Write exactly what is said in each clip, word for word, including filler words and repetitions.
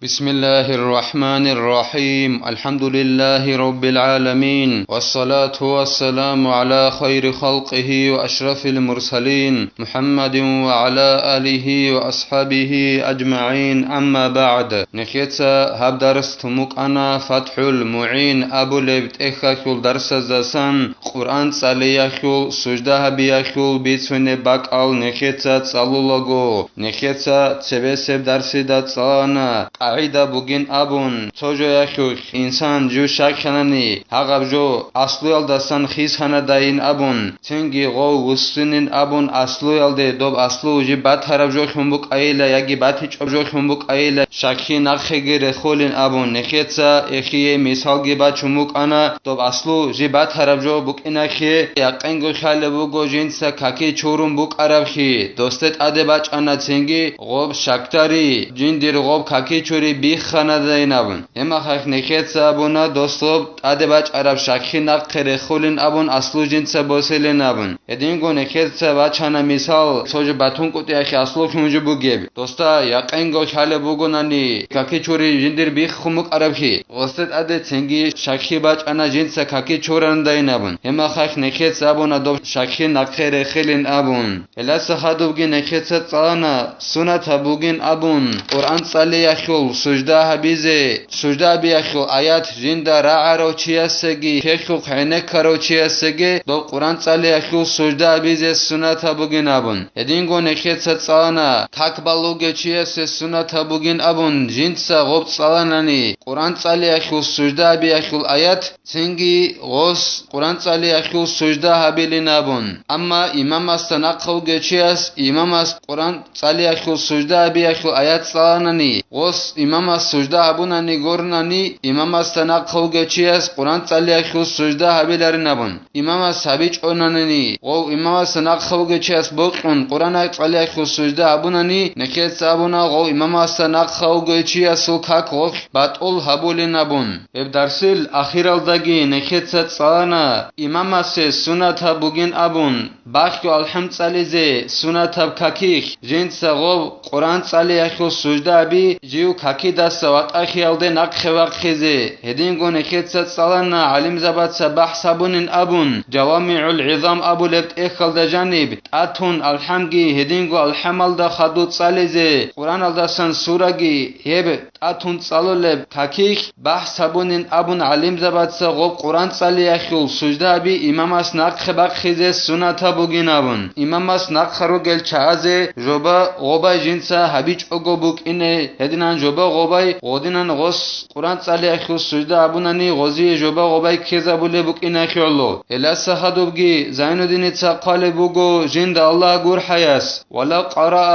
بسم الله الرحمن الرحيم. الحمد لله رب العالمين. والصلاة والسلام على خير خلقه وأشرف المرسلين محمد وعلى آله وأصحابه أجمعين. أما بعد. Нехеца гьаб дарс тумукъана ФатхӀул МугӀин абулеб тӀехьалъул дарсаздасан Къуръан цӀалиялъул, сужда гьабиялъул бицунеб бакӀал нехеца цӀалулаго, нехеца цебесеб дарсида цӀалана, къагӀида бугин абун, цо жоялъулъ инсан жив щаканани, гьагъаб жо аслуялдасан хисанадайин абун, цинги гъов вуссинин абун аслуялде доб аслу жиб батараб жолъун букӀайила яги батичӀаб жолъун букӀайила, щаккин нахъеги рехулин абун, нехеца эхие мисалги бачун букӀана, доб аслу жиб батараб жо букӀинахъе, якъинго лъалеб буго жинца каки чурун букӀарабхъи, досде тӀаде бачӀана цинги гъоб щакдари, жиндир гъоб каки чури бихханадайин абун. Гьемахъ нехеца абуна дос гъоб тӀаде бачӀараб щаккин нахъе рехулин абун аслу жинца босилин абун. Гьединго нехеца бачана мисал, цо жо батун кӀутӀиялъе аслу хӀунжу бугеб. Досда якъинго лъалеб бугонани, каки чури жиндир биххун букӀарабхъи, гъосде тӀаде цинги щакки бачӀана жинца каки чурандаин абун. Гьемахъ нехеца абуна доб щакки нахъе рехилин абун. Гьеласа хадубги нехеца цӀалана, сунат гьабугин абун, Къуръан цӀалиялъул сужда гьабизе, сужда гьабиялъул аят жинда рагӀарав чиясеги, хехьухъ гӀенеккарав чиясеги доб Къуръан цӀалиялъул сужда гьабизе сунат гьабугин абун. Гьединго нехеца цӀалана, как балугев чиясе сунат гьабугин абун, жинца гъоб цӀаланани, Къуръан цӀалиялъул сужда гьабиялъул аят, цинги гъос Къуръан цӀалиялъул сужда гьабилин абун. Амма имамасда нахъа вугев чияс имамас Къуръан цӀалиялъул сужда гьабиялъул аят цӀаланани, гъос имамас сужда гьабунани гурнани, имамасда нахъа вугев чияс Къуръан цӀалиялъул сужда гьабиларин абун. Имамас гьабичӀонанани, гъов имамасда нахъа вугев чияс бокьун Къуръан цӀалиялъул сужда гьабунани, нехеца абуна гъов имамасда нахъа вугев чиясул как гъолъ батӀул гьабулин абун. Гьеб дарсил ахиралдаги нехеца цӀалана, имамасе сунат гьабугин абун, бахъго алхӀам цӀализе сунатаб какихь, жинца гъоб Къуръан цӀалиялъул сужда гьаби, жив какидаса ватӀахъиялде нахъе вахъизе. Гьединго нехеца цӀалана гӀалимзабаца бахӀс гьабунин абун, ЖавамигӀул ГӀизам абулеб тӀехьалда жаниб, тӀатун алхӀамги гьединго алхӀамалда хадуб цӀализе, Къуръаналдасан сураги, гьеб тӀатун цӀалулеб какихь бахӀс гьабунин абун гӀалимзабаца гъоб Къуръан цӀалиялъул сужда гьаби имамас нахъе бахъизе сунат гьабугин абун. Имамас нахъа ругел чагӀазе жоба гъобай жинца гьабичӀого букӀине, гьединан жоба гъобай гъодинан гъос Къуръан цӀалиялъул сужда гьабунани гъозие жоба гъобай ккезабулеб букӀинахъе гӀоло. Гьеласа хадубги Зайнудиница хъвалеб буго жинда Аллагь гурхӀаяс. ولو قرأ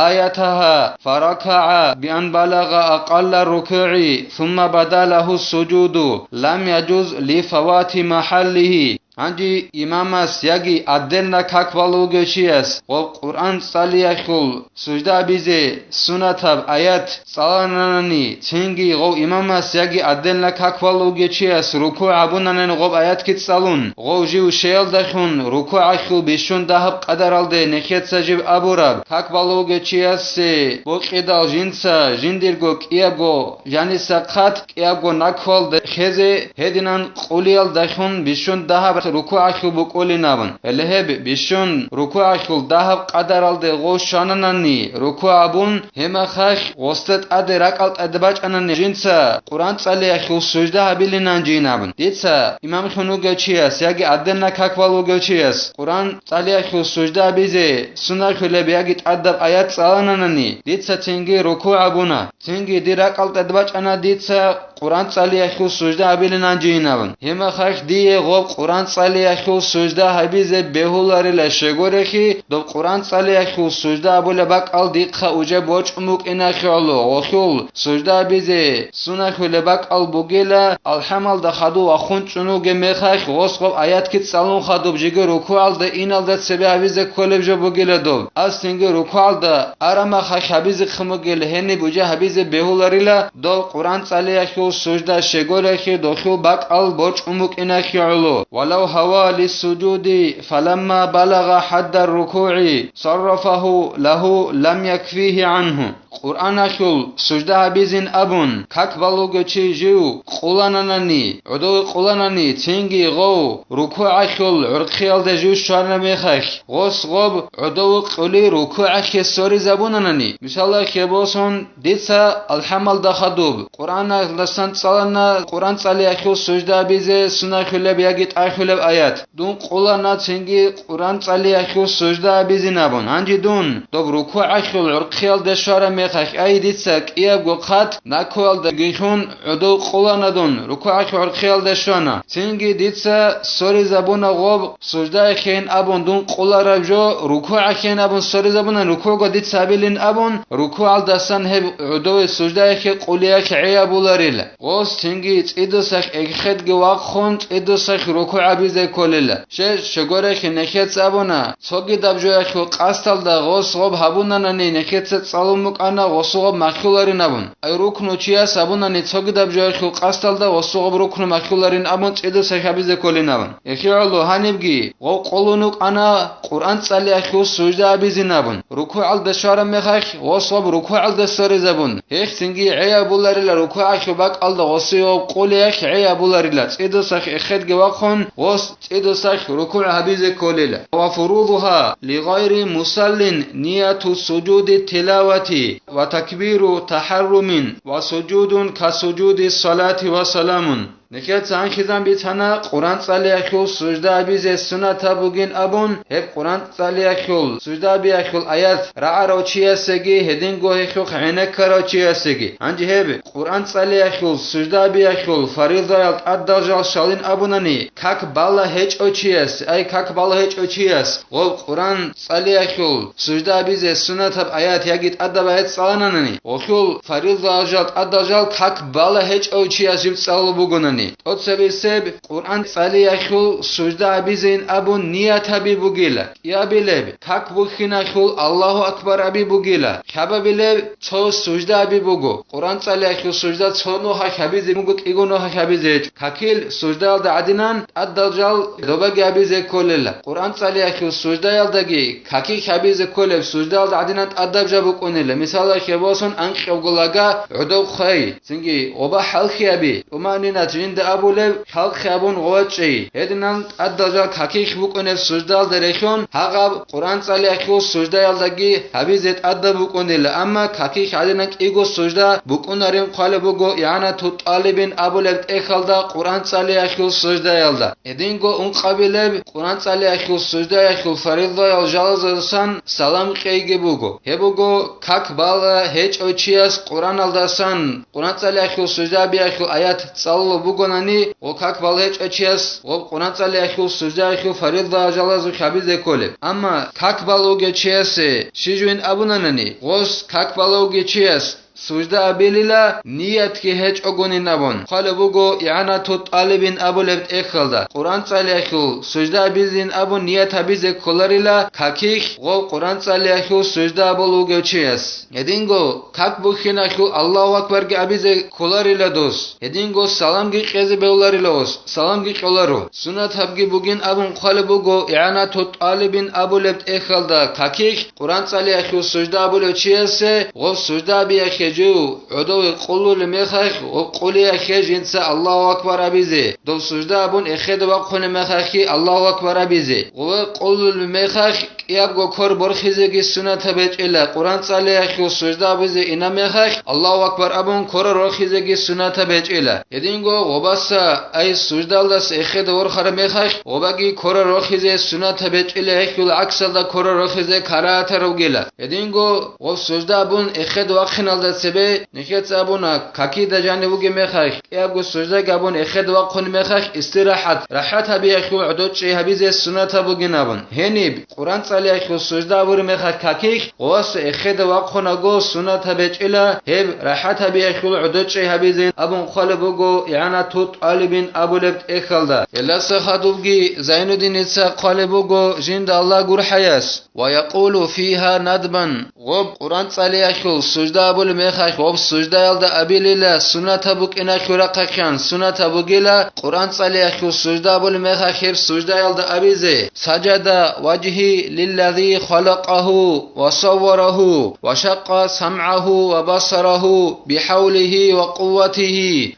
آيتها فركع بأن بلغ أقل الركوع ثم بدا له السجود لم يجز لفوات محله. Гьанже имамас яги отдельно как балугев чияс гъоб Къуръан цӀалиялъул сужда гьабизе сунатаб аят цӀалананани, цинги гъов имамас яги отдельно как балугев чияс рукугӀ гьабунанани гъоб аятги цӀалун, гъов жив щеялдалъун рукугӀалъул бищун дагьаб къадаралде нехеца жиб абураб, как балугев чиясе бокьидал жинца жиндирго кӀиябго жаниса хъат кӀиябго наквалда хезе, гьединан къулиялдалъун бищун дагьаб рукугӀалъул букӀулин абун. Гьеле гьеб бищун рукугӀалъул дагьаб къадаралде гъов щвананани рукугӀ абун, гьемахъахь гъосда тӀаде ракӀал тӀаде бачӀанани жинца Къуръан цӀалиялъул сужда гьабилинан жин абун. Дица имамлъун вугев чияс яги отдельно как балугев чияс Къуръан цӀалиялъул сужда гьабизе суннахъулеб яги тӀадаб аят цӀалананани, дица цинги рукугӀ абуна. Цинги дир ракӀал тӀад бачӀана дица Къуръан цӀалиялъул сужда гьабилинан жин абун. Гьемахъахь дие гъоб Къуръан цӀалиялъул сужда гьабизе бегьуларила щегорехи, доб Къуръан цӀалиялъул сужда гьабулеб бакӀал дихъа уже бочӀун букӀинахъе гӀоло, гъолъул сужда гьабизе суннахъулеб бакӀал бугила, алхӀамалда хадув вахун чӀун вугеб мехалъ гъос гъоб аятги цӀалун хадуб жиги рукугӀалда иналда цебе гьабизе кколеб жо бугила доб. Ас цинги рукугӀалда арамахъахь гьабизехъин бугел гьениб уже гьабизе бегьуларила, дов Къуръан цӀалиялъул сужда щегорехи дохул бакӀал бочӀун букӀинахъе гӀоло. ولو هوى للسجود فلما بلغ حد الركوع صرفه له لم يكفه عنه. Къуръаналъул сужда гьабизин абун, как балугев чи жив къулананани, гӀодове къуланани, цинги гъов рукугӀалъул гӀурхъиялда жив щвараб мехалъ, гъос гъоб гӀодов кьули рукугӀалъе соризабунанани, мисалалъе босун, дица алхӀамалда хадуб Къуръаналдасан цӀалана, Къуръан цӀалиялъул сужда гьабизе сунахьулеб яги тӀахьулеб аят. Дун къулана цинги Къуръан цӀалиялъул сужда гьабизин абун. Гьанже дун доб рукугӀалъул гӀурхъиялде щвараб мехалъ, ай, дица кӀиябго хъат накуялда гилъун гӀодов къулана дун, рукугӀалъул гӀурхъиялде щвана. Цинги дица соризабуна гъоб суждаялъейин абун дун къулараб жо, рукугӀалъейин абун соризабуна, рукугӀго дица гьабилин абун, рукугӀалдасан гьеб гӀодове суждаялъе къулиялъ гӀей гьабуларила. Гъос цинги цӀидусахь эхедги вахъун, цӀидусахь рукугӀ гьабизе кколила. Щай гурелъул нехеца абуна, цогидаб жоялъул къасдалда гъос гъоб гьабунанани нехеца цӀалун букӀана гъосу гъоб махьуларин абун. Ай рукну чияс абунани цогидаб жоялъул къасдалда гъосу гъоб рукну махьуларин абун цӀидусахь гьабизе кколин абун. Эхе гӀоло гьанибги гъов къулун вукӀана Къуръан цӀалиялъул сужда гьабизин абун. РукугӀалда щвараб мехалъ, гъос гъоб рукугӀалда соризабун, гьелъ цинги гӀей гьабуларила рукугӀалъул бакӀалда гъосие гъоб къулиялъ гӀей гьабуларила, цӀидусахь эхедги вахъун, гъос цӀидусахь рукугӀ гьабизе кколила. Ва фурудугьа ли гъайри мусаллин нияту сужуди тилавати ва такбиру тахӀаррумин ва сужудун ка сужуди салати ва саламун. Нехеца гьанхизан бицана Къуръан цӀалиялъул сужда гьабизе сунатаб бугин абун, гьеб Къуръан цӀалиялъул сужда гьабиялъул аят рагӀарав чиясеги, гьединго гьелъухъ гӀенеккарав чиясеги. Гьанже гьеб Къуръан цӀалиялъул сужда гьабиялъул фаризаял тӀадал жал щалин абунани, как бала гьечӀев чияс, ай, как бала гьечӀев чияс, гъоб Къуръан цӀалиялъул сужда гьабизе сунатаб аят яги тӀадаб аят цӀалананани, гъолъул фаризаял жал тӀадал жал как бала гьечӀев чияс жиб цӀалулеб бугонани, тӀоцебесеб Къуръан цӀалиялъул сужда гьабизейин абун ният гьаби бугила, кӀиабилеб как бухьиналъул Аллагьу акбар аби бугила, хабабилеб цо сужда аби буго. Къуръан цӀалиялъул сужда цо нухалъ гьабизе буго, кӀиго нухалъ гьабизе гьечӀо. Какил суждаялда гӀадинан тӀадал жал добаги гьабизе кколела. Къуръан цӀалиялъул суждаялдаги какихь гьабизе кколеб суждаялда гӀадинан тӀадаб жал букӀунела. Мисалалъе босун, анкьавго лага гӀодов хъвай, цинги гъоба хӀалхьи гьаби, тӀумаънинат жинда абулеб хӀалхьи абун гъовачӀей. Гьединан тӀадал жал какихь букӀунеб суждаялда релълъун, гьагъаб Къуръан цӀалиялъул суждаялдаги гьабизе тӀадаб букӀунела, амма какихь гӀадинан кӀиго сужда букӀунарин хъвалеб буго ИгӀанату тӀалибин абулеб тӀехьалда Къуръан цӀалиялъул суждаялда. Гьединго ункъабилеб Къуръан цӀалиялъул суждаялъул фаридаял жалазасан салам кьейги буго. Гьеб буго как бала гьечӀев чияс Къуръаналдасан Къуръан цӀалиялъул сужда гьабиялъул аят цӀалулеб бугонани, ва как бала гьечӀев чияс гъоб Къуръан цӀалиялъул суждаялъул фаридаял жалазухъ гьабизе кколеб. Амма как бала вугев чиясе щиб жугьин абунанани, гъос как бала вугев чияс сужда абилила ниятги гьечӀогонин абун. Хъвалеб буго ИгӀанату тӀалибин абулеб тӀехьалда, Къуръан цӀалиялъул сужда абизин абун ният гьабизе кколарила какихь гъов Къуръан цӀалиялъул сужда абул вугев чияс. Гьединго как бухьиналъул Аллагьу акбарги абизе кколарила дос. Гьединго саламги кьезе бегьуларила ос, саламги кьоларо. Сунатабги бугин абун хъвалеб буго ИгӀанату тӀалибин абулеб тӀехьалда какихь Къуръан цӀалиялъул сужда абулев чиясе гъоб сужда абиялъе жив гӀодове къулулеб мехалъ, гъоб къулиялъе жинца Аллагьу акбар абизе, доб сужда абун эхеде вахъунеб мехалъги Аллагьу акбар абизе, гъове къулулеб мехалъ кӀиябго кор борхизеги сунатаб гьечӀила, Къуръан цӀалиялъул сужда абизе инаб мехалъ Аллагьу акбар абун кора рорхизеги сунатаб гьечӀила. Гьединго гъобаса, ай, суждалдаса эхеде ворхараб мехалъ, гъобаги кора рорхизе сунатаб гьечӀила, гьелъул гӀаксалда кора рорхизе карагьатаб бугила. Гьединго гъоб сужда абун эхеде вахъиналда цебе нехеца абуна, какида жанив вугеб мехалъ, кӀиябго суждаги абун эхеде вахъун мехалъ, истирахӀат, рахӀат гьабиялъул гӀодочӀи гьабизе сунатаб бугин абун. Гьениб Къуръан цӀалиялъул сужда абураб мехалъ какихь, гъоваса эхеде вахъунаго сунатаб гьечӀила, гьеб рахӀат гьабиялъул гӀодочӀи гьабизин абун хъвалеб буго ИгӀанату тӀалибин абулеб тӀехьалда. Гьелдаса хадубги Зайнуддиница хъвалеб буго, жинда Аллагь гурхӀаяс, ва якъулу фигьа надбан, гъоб Къуръан цӀалиялъул сужда абулеб мехалъ гъоб суждаялда абилила сунатаб букӀиналъул рахъалъан сунатаб бугила, Къуръан цӀалиялъул сужда абулеб мехалъ гьеб суждаялда абизе, сажада важгьи الذي خلقه وصوره وشق سمعه وبصره بحوله وقوته،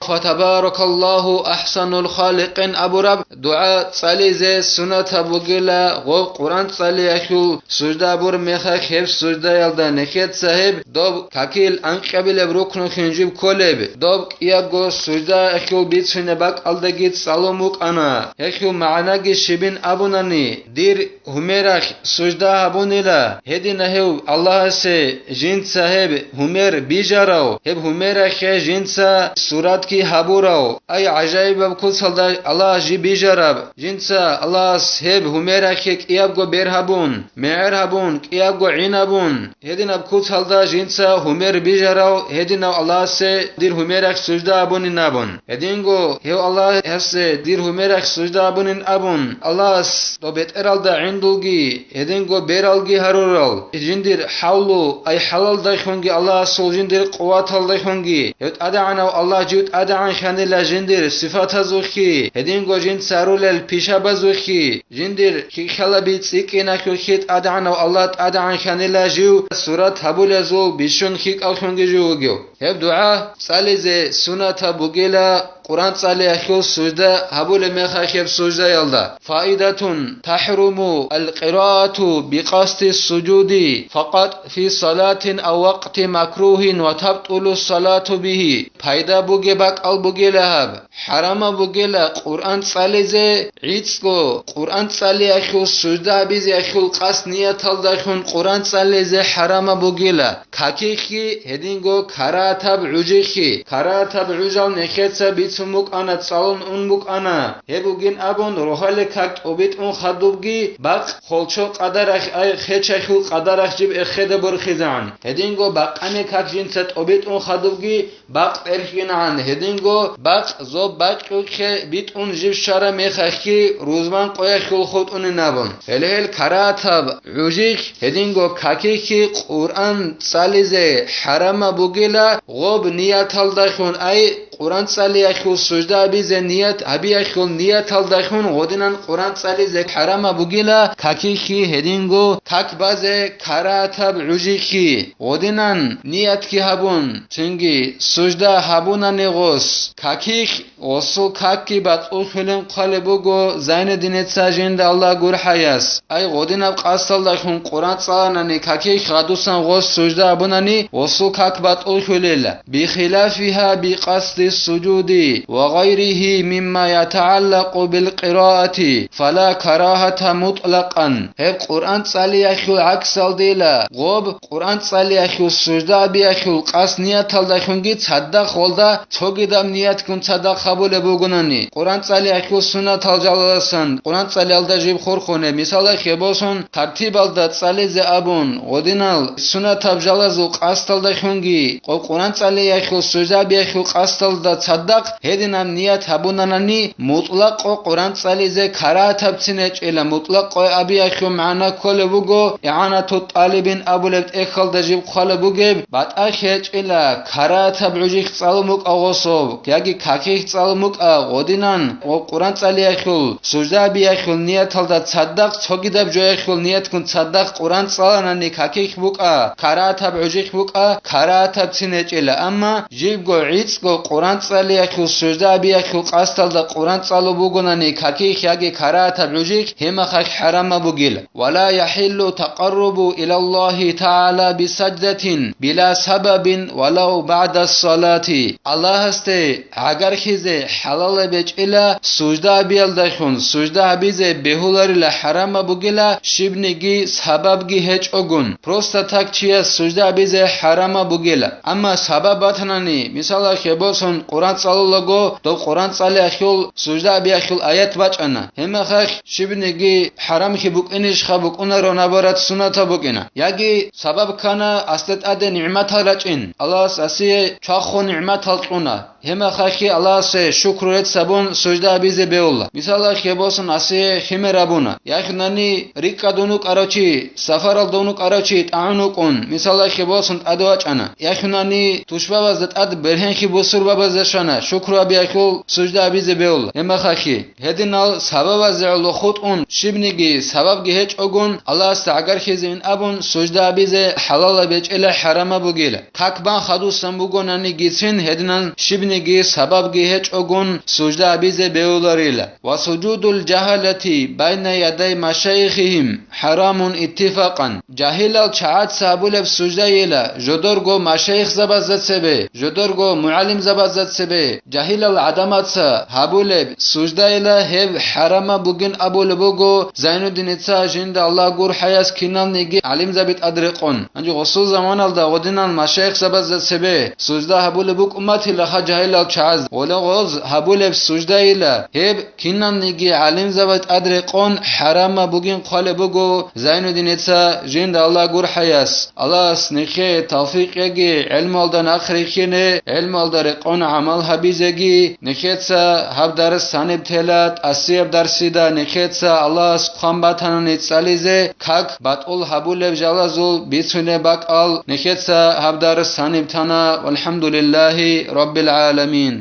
فتبارك الله أحسن الخالقين абураб дугӀа цӀализе суннатаб бугила, гъоб Къуръан цӀалиялъул сужда абур мехалъ гьеб суждаялда нехеца гьеб доб какил анкьабилеб рукну хинжиб кколеб, доб кӀиябго суждаялъул бицунеб бакӀалдаги цӀалун букӀана. Гьелъул магӀнаги щибин абунани, дир гьумералъ сужда гьабунила, гьедина гьев Аллагьасе жинца гьеб гьумер бижарав, гьеб гьумералъе жинца суратги гьабурав. Ай, гӀажаибаб куцалда Аллагь жи бижараб, жинца Аллагьас гьеб гьумералъе кӀиябго бер гьабун, мегӀер гьабун, кӀиябго гӀин абун, гьединаб куцалда жинца гьумер бижарав, гьединав Аллагьасе дир гьумералъ сужда абунин абун. Гьединго гьев Аллагьасе дир гьумералъ сужда абунин абун, Аллагьас доб бетӀералда гӀиндулги, гьединго бералги гьарурал, жиндир хӀавлу, ай хӀалалдайхунги Аллагьасул жиндир къуваталдайхунги, гьев ТӀадегӀанав Аллагь жив тӀадегӀанхъанила жиндир сифатазухъе, гьединго жинца гьарулел пишабазухъе, жиндир хьихьалаби цӀикӀкӀиналъухъе ТӀадегӀанав Аллагь тӀадегӀанхъанила жив сурат гьабулезул бищун хьикӀавлъунги жив вугев. Гьеб дугӀа цӀализе суннатаб бугила Къуръан цӀалиялъул сужда гьабулеб мехалъ гьеб суждаялда. فائدة: تحرم القراءة بقصد السجود فقط في صلاة أو وقت مكروه وتبطل الصلاة به. Пайда бугеб бакӀал бугила гьаб. ХӀарамаб бугила Къуръан цӀализе гӀицӀго, Къуръан цӀалиялъул сужда гьабизеялъул къасд нияталдалъун Къуръан цӀализе хӀарамаб бугила. Какихъги гьединго карагьатаб гӀужихъги. Карагьатаб гӀужал нехеца бицун букӀана, цӀалун ун букӀана. Гьеб бугин абун, рогьалил как тӀобитӀун хадубги, бакъ холчо къадарахъ, ай, хечахьул къадарахъ жиб эхеда борхизегӀан. Гьединго бакъанил как жинца тӀобитӀун хадубги, бакъ тӀерхьинегӀан, гьединго бакъ зоб бакьулъе битӀун жиб щвараб мехалъги рузман къоялъул хутӀунин абун. Гьеле гьел карагьатаб гӀужихъ, гьединго какихъги Къуръан цӀализе хӀарамаб бугила гъоб нияталдалъун, ай, Къуръан цӀалиялъул сужда гьабизе ният гьабиялъул нияталдалъун гъодинан Къуръан цӀализе хӀарамаб бугила какихъги гьединго как базе карагьатаб гӀужихъги. Гъодинан ниятги гьабун, цинги сужда гьабунани гъос, какихъ, гъосул какги батӀуллъулин хъвалеб буго Зайнуддиница жинда Аллагь гурхӀаяс. Ай, гъодинаб къасдалдалъун Къуръан цӀаланани какихъ гъадусан гъос сужда гьабунани, гъосул как батӀуллъулила. بخلافها بقصد السجود وغيره مما يتعلق بالقراءة فلا كراهة مطلقا. Гьеб Къуръан цӀалиялъул гӀаксалдила, гъоб Къуръан цӀалиялъул сужда гьабиялъул къасд нияталдалъунги цадахъ гъолда цогидаб ниятгун цадахъ гьабулеб бугунани, Къуръан цӀалиялъул суннатал жалаласан Къуръан цӀалиялда жиб хурхунеб, мисалалъе босун, тартибалда цӀализе абун, гъодинал суннатаб жалазул къасдалдалъунги, къо-, Къуръан цӀалиялъул сужда гьабиялъул къасдалда цадахъ гьединаб ният гьабунанани, мутӀлакъго Къуръан цӀализе карагьатабцин гьечӀила, мутӀлакъго абиялъул магӀна кколеб буго, ИгӀанатут-тӀалибин абулеб тӀехьалда жиб хъвалеб бугеб, батӀа гьечӀила, карагьатаб гӀужихъ цӀалун букӀа гъосов, яги какихъ цӀалун букӀа гъодинан, ва Къуръан цӀалиялъул, сужда гьабиялъул нияталда цадахъ, цогидаб жоялъул ниятгун цадахъ Къуръан цӀаланани какихъ букӀа, карагьатаб гӀужихъ букӀа, карагьатабцин гьечӀила, амма жибго гӀицӀго Къуръан цӀалиялъул, сужда гьабиялъул къасдалда Къуръан цӀалун бугунани какихъ яги карагьатаб гӀужихъ, гьеб мехалъ хӀарамаб бугила. ولا يحل التقرب إلى الله تعالى بسجدة بلا سبب ولو بعد الصلاة. Аллагьасде гӀагархьизе хӀалалаб гьечӀила сужда гьабиялдалъун, сужда гьабизе бегьуларила хӀарамаб бугила щибниги сабабги гьечӀогун. Просто так чияс сужда гьабизе хӀарамаб бугила. Амма сабаб батанани, мисалалъе босун, Къуръан цӀалулаго, доб Къуръан цӀалиялъул, сужда гьабиялъул аят бачӀана. Гьеб мехалъ щибниги хӀарамлъи букӀинищха? БукӀунаро, наоборот, суннатаб букӀина. Яги сабаб ккана асле тӀаде нигӀматал рачӀин, Аллагьас асие чвахун нигӀматал кьуна. Гьебмехалъги Аллагьасе шукру рецц гьабун сужда гьабизе бегьула. Мисалалъе босун, гьасие химер гьабуна. Яхъунани рикӀкӀадун вукӀарав чи, сапаралдун вукӀарав чи тӀагӀун вукӀун, мисалалъе босун, тӀаде вачӀана. Яхъунани тушбабазда тӀад бергьенлъи бусурбабазда щвана, шукру гьабиялъул сужда гьабизе бегьула. Гьебмехалъги гьединал сабабазе гӀоло хутӀун, щибниги сабабги гьечӀогун, Аллагьасда гӀагарлъизейин абун сужда гьабизе хӀалалаб гьечӀила, хӀарамаб бугила. Как бан хадусан бугонаниги цин гьединан щибниги сабабги гьечӀогун сужда гьабизе бегьуларила. Ва сужудул жагьалати байна ядай машайихихим хӀарамун иттифакъан. Жагьилал чагӀаца гьабулеб суждайила жодорго машайихзабазда цебе, жодорго мугӀалимзабазда цебе, жагьилал гӀадамаца гьабулеб суждайила гьеб хӀарамаб бугин абулеб буго Зайнуддиница, жинда Аллагь гурхӀаяс, киналниги гӀалимзаби тӀад рекъон. Гьанже гъосул заманалда гъодинал машайихзабазда цебе сужда гьабулеб букӀуматила ха жагьилал чагӀаз, гъола гъоз гьабулеб суждайила гьеб киналниги гӀалимзаби тӀад рекъон хӀарамаб бугин хъвалеб буго Зайнуддиница, жинда Аллагь гурхӀаяс. Аллагьас нехее тавфикъ яги, гӀелмуялда нахъ рихьине, гӀелмуялда рекъон гӀамал гьабизеги. Нехеца гьаб дарс гьаниб тела, тӀасияб дарсида нехеца Аллагьас хъван батанани цӀализе, как батӀул гьабулеб жалазул бицунеб бакӀал. Нехеца гьаб дарс гьаниб тана. Валхамдулиллагьи раббил гӀаламин.